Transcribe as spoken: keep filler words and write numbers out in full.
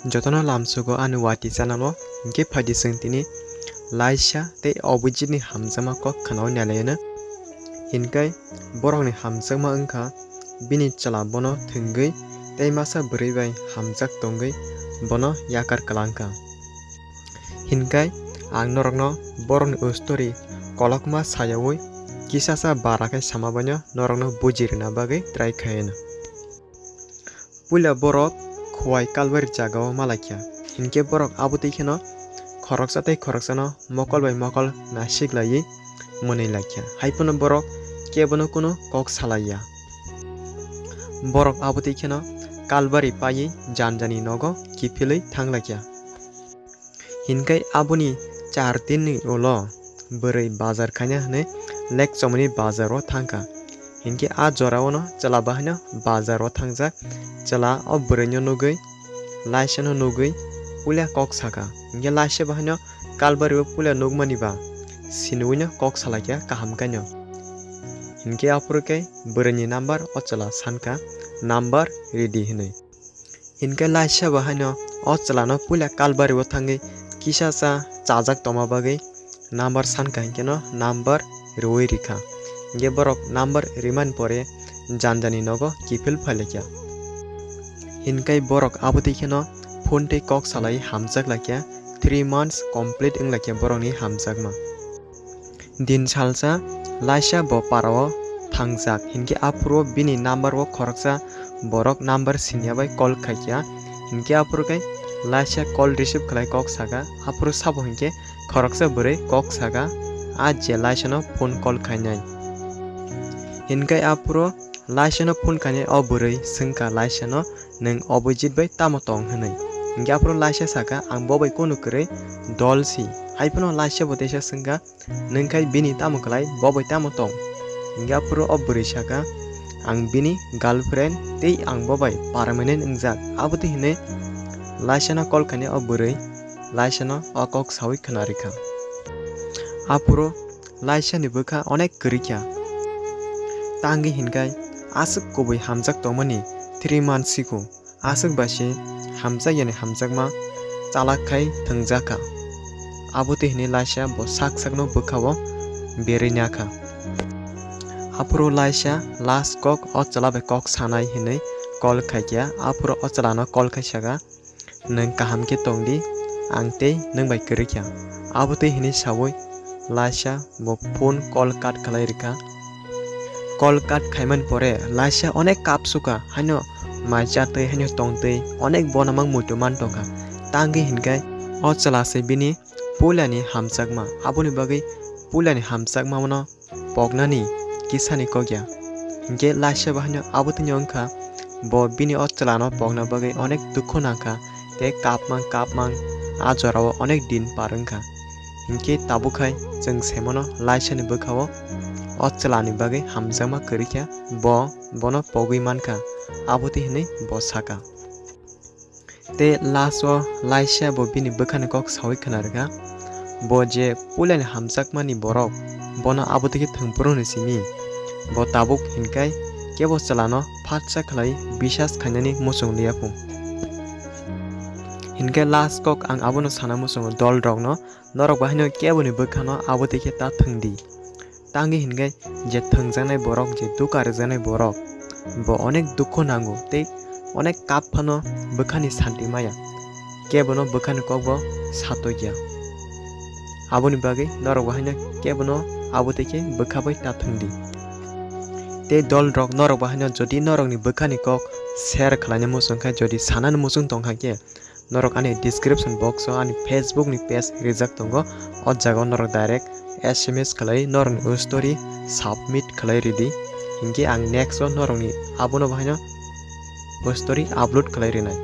Jotono lamsugo ani wati channel o, hinkhe phaidi chwng tini Laisha tei Obijit ni hamjakma kok khwnaui nailaino. Hinkhe borokni hamjakma wngkha bini chwla bono thwngwi tei masa bwrwi bai hamjak tongwi bono yakar kwlangkha. Hinkhe ang norokno borokni story kolokma sayaui kisasa bara khe sama baino norokno buji rwna bagwi try khaino. Puila borok Khowai Kalbari jagao malaikha, hinkhe borok abotwi kheno khoroksa tei khoroksano mokol bai mokol naisiklaiwi mwnwi laikha, haiphano borok kebono kunu kok salaiya. Borok abotwi kheno Kalbari paiwi janjani nogo kiphilwi thanglaikha. Hinkhe aboni char dinni ulo bwrwi bazar khaina hwnwi Lekchomoni bazaro thangkha. Hinkhe a joraono chwla bahaino bazaro thangjak. Chwla o bwrwino nugwi Laisano nugwi puila kok sakha. Hinkhe Laisa bahaino Kalbario puila nukmani ba sinuino kok salaikha kaham khaino. Hinkhe aphuru khe bwrwini number o chwla sankha, number ridi hwnwi. Hinkhe Laisa bahaino o chwlano puila Kalbario thangwi kisa cha chajak tongma bagwi number sankha hinkheno number rwui rikha. Hinkhe borok number rimani pore janjani nogo kiphil phailaikha. Hinkhe borok abotwi kheno phone tei kok salai hamjak laikha, three months complete wnglaikha borokni hamjakma. Din salsa Laisa bo parao thangjak, hinkhe aphuru bini number o khoroksa borok number sinya bai call khaikha, hinkhe aphuru khe Laisa call receive khlai kok saka, aphuru sabo hinkhe khoroksa bwrwi kok saka, a je Laisano phone call khainai. Hinkhe aphuru Laisano phone khainai o bwrwi swngkha Laisano, "Nwng Obijit bai tamo tong?" hwnwi. Hinkhe aphuru Laisa saka, "Ang bo bai kunu kwrwi dol si." Haiphano Laisa bo teisa swngkha, "Nwng khai bini tamo khlai, bo bai tamo tong?" Hinkhe aphuru o bwrwi saka, "Ang bini girlfriend tei ang bo bai permanent wngjak." Abotwi hwnwi Laisano call khainai o bwrwi Laisano o kok saui khwnarikha. Aphuru Laisani bwkha onek kwrwikha. Tangwi hinkhai aswk kubui hamjak tongmani three months siku. Aswk bai se hamjakya ni hamjakma chalak khai thwngjakha. Abotwi hwnwi Laisa bo sak sakno bwkhao berwi nakha. Aphuru Laisa last kok o chwla bai kok sanai hwnwi call khaikha. Aphuru o chwlano call khai saka, "Nwng kaham khe tong di, ang tei nwng bai kwrwikha." Abotwi hwnwi saui Laisa bo phone call cut khlai rwkha. Call cut khaimani pore Laisa onek kap sukha, haino mai chatwi, haino tongtwi, onek bono mang muitu man tongkha. Tangwi hinkhai o chwla se bini puilani hamjakma, aboni bagwi puilani hamjakma bono poknani kisani kokya. Hinkhe Laisa bahaino abotwino wngkha, bo bini o chwlano pokna bagwi onek dukhu nangkha tei kapmang kapmang a jorao onek din par wngkha. Hinkhe tabuk hai chwng saimano Laisani bwkhao o chwlani bagwi hamjakma kwrwikha, bo bono pogwi mankha, abotwi hwnwi bo saka. Tei last o Laisa bo bini bwkhani kok saui khwnarwkha. Bo je puilani hamjakmani borok, bono abotwi khe thwngphuru hwnwi simi. Bo tabuk hinkhai kebo chwlano phatsa khlai bisas khainani muchung liya phung. Hinkhe last kok ang abono sana muchungo dol rokno, norok bahaino keboni bwkhano abotwi khe ta thwngdi. Tangwi hinkhai je thwngjaknai borok, je duka rwjaknai borok, bo onek dukhu nango tei onek kap phano bwkhani santi maya. Kebono bwkhani kokbo satokya. Aboni bagwi norok bahaino kebono abotwi khe bwkha bai ta thwngdi. Tei dol rok norok bahaino jodi norokni bwkhani kok share khlaina muchung khe, jodi sanani muchung tongkha khe, norok ani description box o ani Facebook ni page rijak tongo, o jaga o norok direct S M S khlai norokni story submit khlai ridi, hinkhe ang next o norokni abono bahaino story upload khlai rinai.